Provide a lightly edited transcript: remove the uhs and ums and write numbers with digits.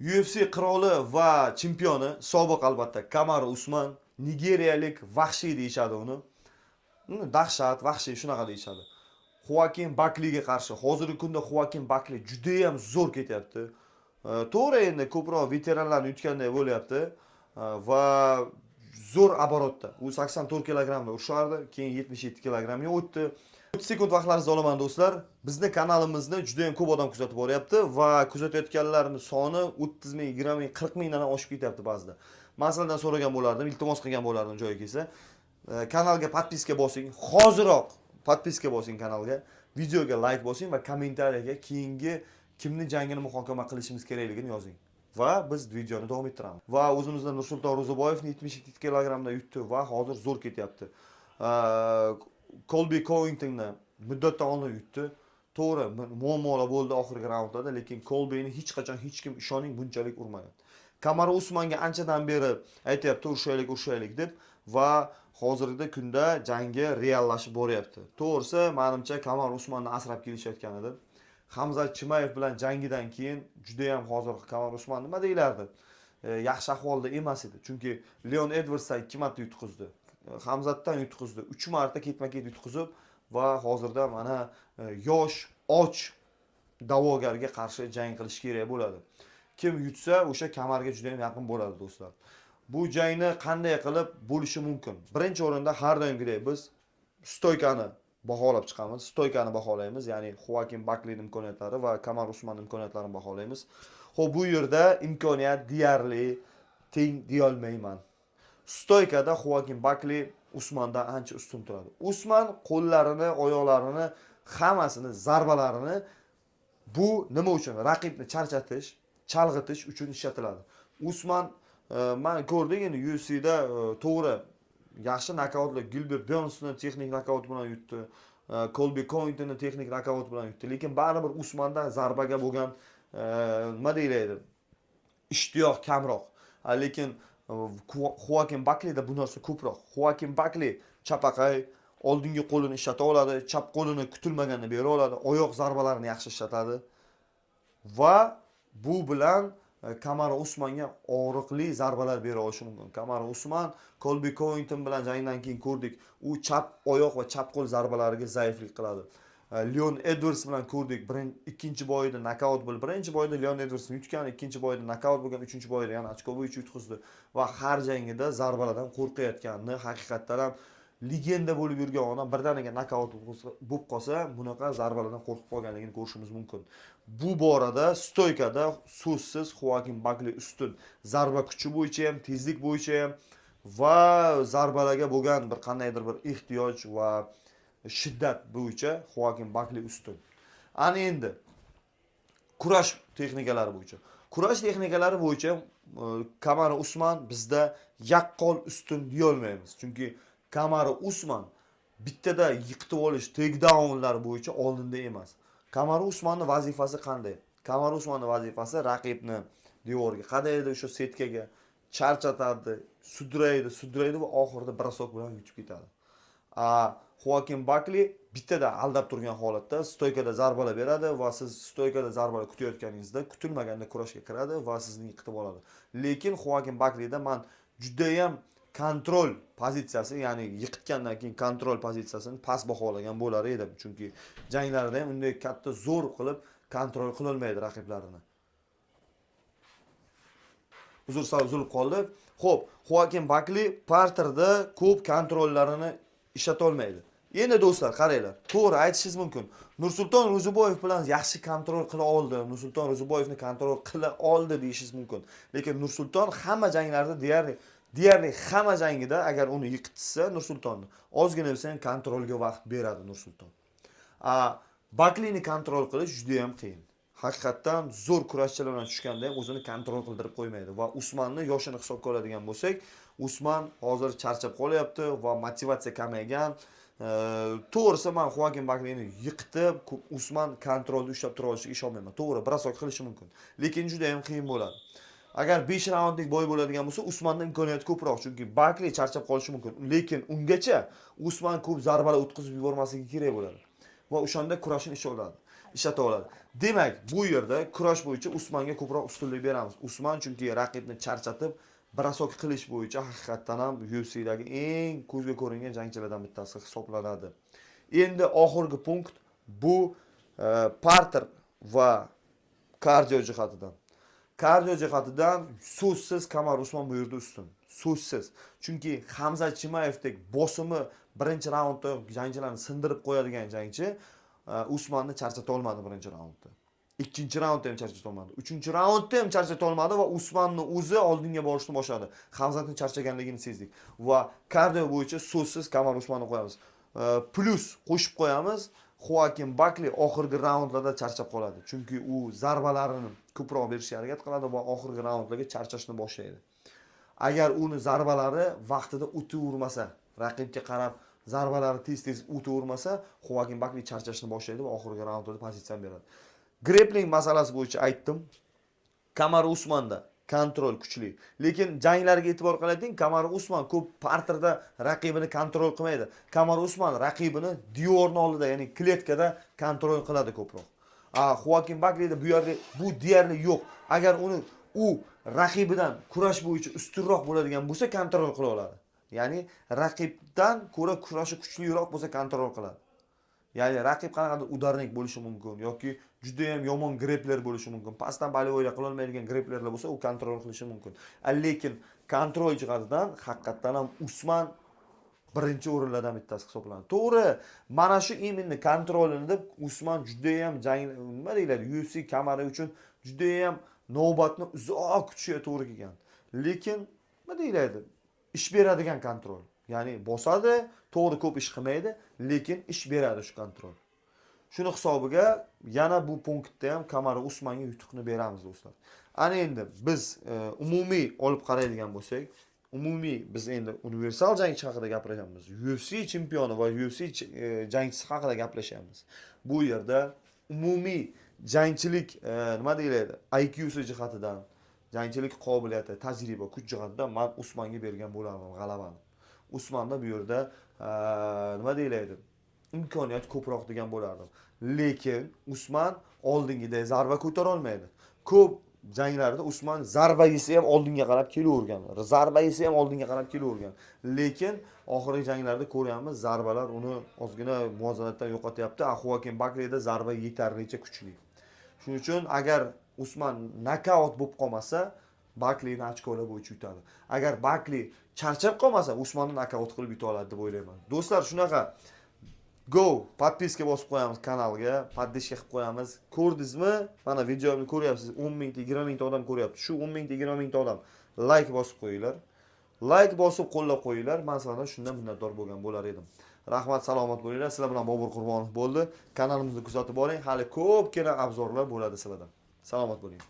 UFC qiroli va chempioni sobiq, albatta, Kamaru Usman, nigeriyalik vahshiy deyishadi uni. Dahshat, vahshiy, shunaqa deyishadi. Xoakin Bakliga qarshi. Hozirgi kunda Xoakin Bakli judayam zo'r ketyapti. To'g'ri, endi ko'proq veteranlarni yutganday bo'lyapti va zo'r оборот da. U 84 kilogrammda urushardi, keyin 77 kilogrammga o'tdi. 30 sekund vaqtlaringizni olaman, do'stlar. Bizni kanalimizni juda ham ko'p odam kuzatib boryapti va kuzatayotganlarning soni 30 ming, 20 ming, 40 mingdan ham oshib ketyapti ba'zida. Man sizlardan so'ragan bo'lardim, iltimos qilgan bo'lardim joyi kelsa. Kanalga подписка bosing. Hoziroq подписка bosing kanalga. Videoga like bosing va kommentariyaga keyingi kimni jangini muhokama qilishimiz kerakligini yozing. Va biz videoni davom ettiramiz. Va o'zimizda Nursulton Ro'ziboyevni 77 kilogrammda yutdi va hozir zo'r ketyapti. Kolbi Kovingtonni muddatdan oldin yutdi. To'g'ri, muammolar bo'ldi oxirgi raundlarda, lekin Kolbini hech qachon hech kim, ishoning, bunchalik urmagan. Kamaru Usmanga anchadan beri aytyapti, urushaylik, urushaylik deb va hozirgi kunda jangi reallashib boryapti. To'g'risi, menimcha, Kamaru Usmanni asrab kelishayotgan edi. Hamzat Chimayev bilan jangidan keyin juda ham hozir Kamaru Usman, nima deyilardi, yaxshi ahvolda emas edi. Chunki Leon Edvardsdan ikki marta yutqizdi. Hamzatdan yutqizdi. 3 marta ketma-ket yutqizib va hozirda mana yosh, och da'vogarga qarshi jang qilish kerak bo'ladi. Kim yutsa, o'sha kamarga juda ham yaqin bo'ladi, do'stlar. Bu jangni qanday qilib bo'lishi mumkin? Birinchi o'rinda har doimgidek biz стойка ni baholab chiqamiz. Стойка ni baholaymiz, ya'ni Xoakin Baklining imkoniyatlari va Kamar Usmanning imkoniyatlarini baholaymiz. Xo'p, bu yerda imkoniyat deyarli teng deyolmayman. Стойка da Xoakin Bakli Usmandan ancha ustun turadi. Usman qo'llarini, oyoqlarini, hammasini, zarbalarini bu nima uchun? Raqibni charchatish, chalg'itish uchun ishlatiladi. Usman man ko'rdik endi UFCda, to'g'ri, yaxshi nokautlar, Gilbert Burnsni texnik nokaut bilan yutdi. Kolbi Kovingtonni texnik nokaut bilan yutdi. Lekin baribir Usmanda zarbaga bo'lgan nima deyiladi, ishtiyoq kamroq. Lekin Xoakin Baklida bu narsa ko'proq. Xoakin Bakli chapaqay, oldingi qo'lini ishlata oladi, chap qo'lini kutilmaganda bera oladi, oyoq zarbalarini yaxshi ishlatadi va bu bilan Kamaru Usmanga og'riqli zarbalar bera olishi mumkin. Kamaru Usman Kolbi Kovington bilan jangdan keyin ko'rdik, u chap oyoq va chap qo'l zarbalariga zaiflik qiladi. Leon Edwards bilan ko'rdik, birinchi, ikkinchi бой ida nokaut bo'ldi. Birinchi бой ida Leon Edwardsni yutgan, ikkinchi бой ida nokaut bo'lgan, uchinchi бой ida yana ochko bo'yicha yutqizdi va har jangida zarbalardan qo'rqayotganini, haqiqatdan ham legenda bo'lib yurgan odam birdaniga nokaut bo'lib qolsa, bunaqa zarbalardan qo'rqib qolganligini ko'rishimiz mumkin. Bu borada стойка da so'zsiz Xoakin Bakli ustun. Zarba kuchi bo'yicha ham, tezlik bo'yicha ham va zarbalarga bo'lgan bir qandaydir bir ehtiyoj va shiddat bo'yicha Xoakin Bakli ustun. Ana endi kurash texnikalari bo'yicha. Kurash texnikalari bo'yicha Kamaru Usman bizda yaqqol ustun deyolmaymiz. Chunki Kamaru Usman bittada yiqitib olish, takedownlar bo'yicha oldinda emas. Kamaru Usmanning vazifasi qanday? Kamaru Usmanning vazifasi raqibni devorga qadaydi, o'sha setkaga charchatadi, sudraydi, sudraydi va oxirida бросок bilan yutib ketadi. A Xoakin Bakli bittada aldab turgan holatda стойка da zarbalar beradi va siz стойка da zarbalar kutayotganingizda kutilmaganda kurashga kiradi va sizni yiqitib oladi. Lekin Xoakin Baklida man judayam контроль pozitsiyasi, ya'ni yiqitgandan keyin контроль pozitsiyasini past baholagan bo'lar edim. Chunki janglarda ham unday katta zo'r qilib контроль qilolmaydi raqiblarini. Uzr, sal uzilib qoldi. Xo'p, Xoakin Bakli parterda ko'p контроль larini ishlata olmaydi. Endi, do'stlar, qaranglar. To'g'ri aytishingiz mumkin. Nursulton Ro'ziboyev bilan yaxshi контроль qila oldi. Nursulton Ro'ziboyevni контроль qila oldi deyishingiz mumkin. Lekin Nursulton hamma janglarda, deyarli hamma jangida agar uni yiqitsa Nursultonni, ozgina bo'lsa ham контроль ga vaqt beradi Nursulton. A Baklini контроль qilish juda ham qiyin. Haqiqatdan zo'r kurashchilar bilan tushganda ham o'zini контроль qildirib qo'ymaydi va Usmanni yoshini hisobga oladigan bo'lsak, Usman hozir charchab qolyapti va motivatsiya kamaygan. To'g'risi, man Xoakin Baklini yiqitib, Usman контроль ni ushlab tura olishiga ishonmayman. To'g'ri, бросок qilishi mumkin, lekin juda ham qiyin bo'ladi. Agar 5 raundlik бой bo'ladigan bo'lsa, Usmanda imkoniyati ko'proq, chunki Bakli charchab qolishi mumkin. Lekin ungacha Usman ko'p zarbalar o'tkazib yubormasligi kerak bo'ladi. Va o'shanda kurashini isha oladi. Ishlata oladi. Demak, bu yerda kurash bo'yicha Usmanga ko'proq ustunlik beramiz. Usman chunki raqibni charchatib, бросок qilish bo'yicha haqiqatdan ham UFCdagi eng ko'zga ko'ringan jangchilardan bittasi hisoblanadi. Endi oxirgi punkt bu parter va kardio jihatidan. Kardio jihatidan so'zsiz Kamar Usmon bu yerda ustun. So'zsiz. Chunki Hamza Chimayevdek bosimi birinchi raundda jangchilarni sindirib qo'yadigan jangchi Usmanni charchata olmadi birinchi raundda. Ikkinchi raundda ham charchata olmadi. Uchinchi raundda ham charchata olmadi va Usmanni o'zi oldinga borishni boshladi. Hamzatni charchaganligini sezdik. Va kardio bo'yicha so'zsiz Kamar Usmanni qo'yamiz. Plyus qo'shib qo'yamiz. Xoakin Bakli oxirgi raundlarda charchab qoladi. Chunki u zarbalarini ko'proq berishga harakat qiladi va oxirgi raundlarga charchashni boshlaydi. Agar uni zarbalari vaqtida o'tavermasa, raqibga qarab zarbalari tez-tez o'tavermasa, Xoakin Bakli charchashni boshlaydi va oxirgi raundlarda pozitsiyani beradi. Grepling masalasi bo'yicha aytdim. Kamar Usmanda контроль kuchli. Lekin janglarga e'tibor qilayotgan, Kamar Usman ko'p parterda raqibini контроль qilmaydi. Kamar Usman raqibini devorni oldida, ya'ni kletkada контроль qiladi ko'proq. A Xoakin Baklida bu yerda bu deyarli yo'q. Agar uni u raqibidan kurash bo'yicha ustunroq bo'ladigan bo'lsa, контроль qila oladi. Ya'ni raqibdan ko'ra kurashi kuchliroq bo'lsa, контроль qiladi. Ya'ni raqib qanaqadir ударник bo'lishi mumkin yoki juda ham yomon grepler bo'lishi mumkin. Pastdan болевой qila olmaydigan greplerlar bo'lsa, u контроль qilishi mumkin. Lekin контроль jihatidan haqiqatdan ham Usman birinchi o'rinlardan bittasi hisoblanadi. To'g'ri, mana shu именно контроль ini deb Usman judayam jang, nima deyiladi, UFC kamari uchun judayam navbatni uzoq kutishiga to'g'ri kelgan. Lekin nima deyiladi, ish beradigan контроль. Ya'ni bosadi, to'g'ri, ko'p ish qilmaydi, lekin ish beradi shu контроль. Shuni hisobiga yana bu punktda ham Kamari Usmanga yutuqni beramiz, do'stlar. Ana endi biz umumiy olib qaraydigan bo'lsak, umumiy biz endi universal jangchi haqida gapiryapmiz. UFC chempioni va UFC jangchisi haqida gaplashyapmiz. Bu yerda umumiy jangchilik, nima deyiladi, IQsi jihatidan, jangchilik qobiliyati, tajriba, kuch jihatidan man Usmanga bergan bo'lardim g'alabani. Usmanda bu yerda nima deyiladi, imkoniyat ko'proq degan bo'lardim. Lekin Usman oldingidek zarba ko'tara olmaydi. Ko'p janglarda Usman zarba yesa ham oldinga qarab kelavergan. Zarba yesa ham oldinga qarab kelavergan. Lekin oxirgi janglarda ko'ryapmiz, zarbalar uni ozgina muvozanatdan yo'qotyapti. A Xoakin Baklida zarba yetarlicha kuchli. Shuning uchun agar Usman nokaut bo'lib qolmasa, Baklini ochkolar bo'yicha yutadi. Agar Bakli charchab qolmasa, Usmanni nokaut qilib yuta oladi deb o'ylayman. Do'stlar, shunaqa. Go, подписка bosib qo'yamiz kanalga, поддержка qilib qo'yamiz. Ko'rdingizmi? Mana videomni ko'ryapsiz. 10 mingta, 20 mingta odam ko'ryapti. Shu 10 mingta, 20 mingta odam layk bosib qo'yinglar. Layk bosib qo'llab qo'yinglar. Men sizlardan shundan minnatdor bo'lgan bo'lar edim. Rahmat, salomat bo'linglar. Sizlar bilan Bobur Qurbonov bo'ldi. Kanalimizni kuzatib boring. Hali ko'pgina обзор lar bo'ladi sizlardan. Salomat bo'ling.